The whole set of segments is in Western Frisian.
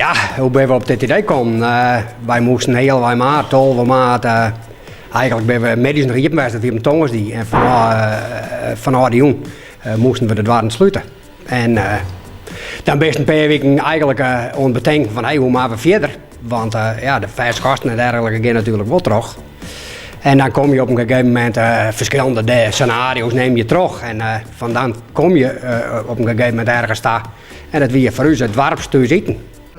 Ja, hoe binne we op dit idee kommen? Wy moasten healwei maart, 12 maart, eigenlik binne we middeis noch iepen west, dat wie op in tongersdei. En fanôf de jûn moasten we de doarren slute. En dan bist in pear wiken eigenlik oan it betinken fan hey, hoe moatte we fierder? Want ja, de fêste kosten en dergelike gean natuerlik wol troch. En dan kom je op in gegeven momint ferskillende senario's neem je troch. En fan dan kom je op in gegeven momint ergens ta. En dat wie foar ús it doarpshûs iten.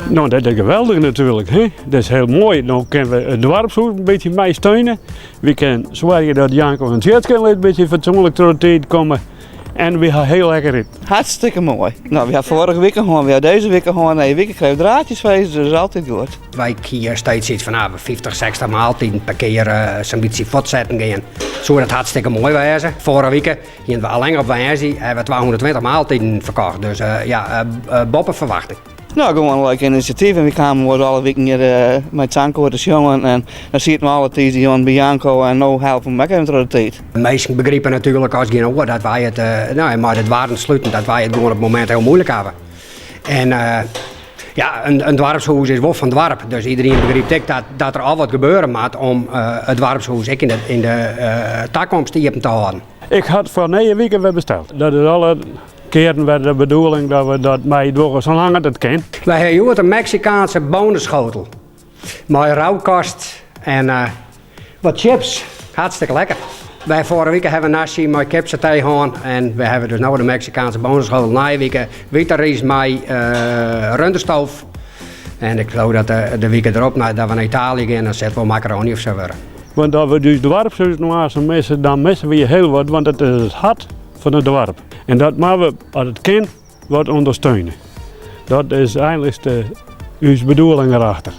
No, dat is geweldich natuerlik. Hè? Dat is hiel moai. No kinne we it doarpshûs in bytsje mei steune. We kinne soargje dat Janko en Tjitske in bytsje fatsoenlik troch de tiid komme. En we ha hiel lekker iten. Hartstikke moai. No, we ha foarige wike hân, we ha dizze wike hân. Nije wike krije we draadjesfeest, dus dat is altyd goed. Wy hiene steeds iets fan ah, 50, 60 maaltiden per kear sa'n bytsje fuortsetten gean. Soe dat hartstikke moai wêze. Foarige wike hiene we allinnich op woansdei hawwe we 220 maaltiden ferkocht. Dus ja, boppe ferwachting. No, gewoan in leuk inisjatyf. En wy kamen oars alle wiken hjir mei it sangkoar te sjongen. En dan sieten we alle tiisdeitejûn by Janko en no helpe we him ek even troch de tiid. De minsken begripe natuerlik as gjin oar dat wy it, no, mei de doarren sluten, dat wy it gewoan op it momint hiel muoilik hawwe. En ja, in doarpshûs is wol fan doarp, dus iderien begrypt ek dat, dat der al wat gebeure moat om it doarpshûs ek yn de takomst iepen te hâlden. Ik ha it foar nije wike wer besteld. Dat is alle kearen wer de bedoeling dat we dat mei dogge salang it kin. Wy ha hjoed in Meksikaanse boaneschotel mei rauwkost en wat chips. Hartstikke lekker. Wy foarige wike hawwe nasi mei kipsatee hân en we hawwe dus no de Meksikaanse boaneschotel. Nije wike wite rys mei runderstoof. En ik leau dat de wike derop, dat we nei Italië gean, dan sil it wol makarony of sa wurde. Want as we ús doarpshûs no aanst misse, dan misse we hiel wat, want it is it hart fan it doarp. En dat moatte we, as it kin, wat ûndersteune. Dat is eigenlik de, ús bedoeling erachter.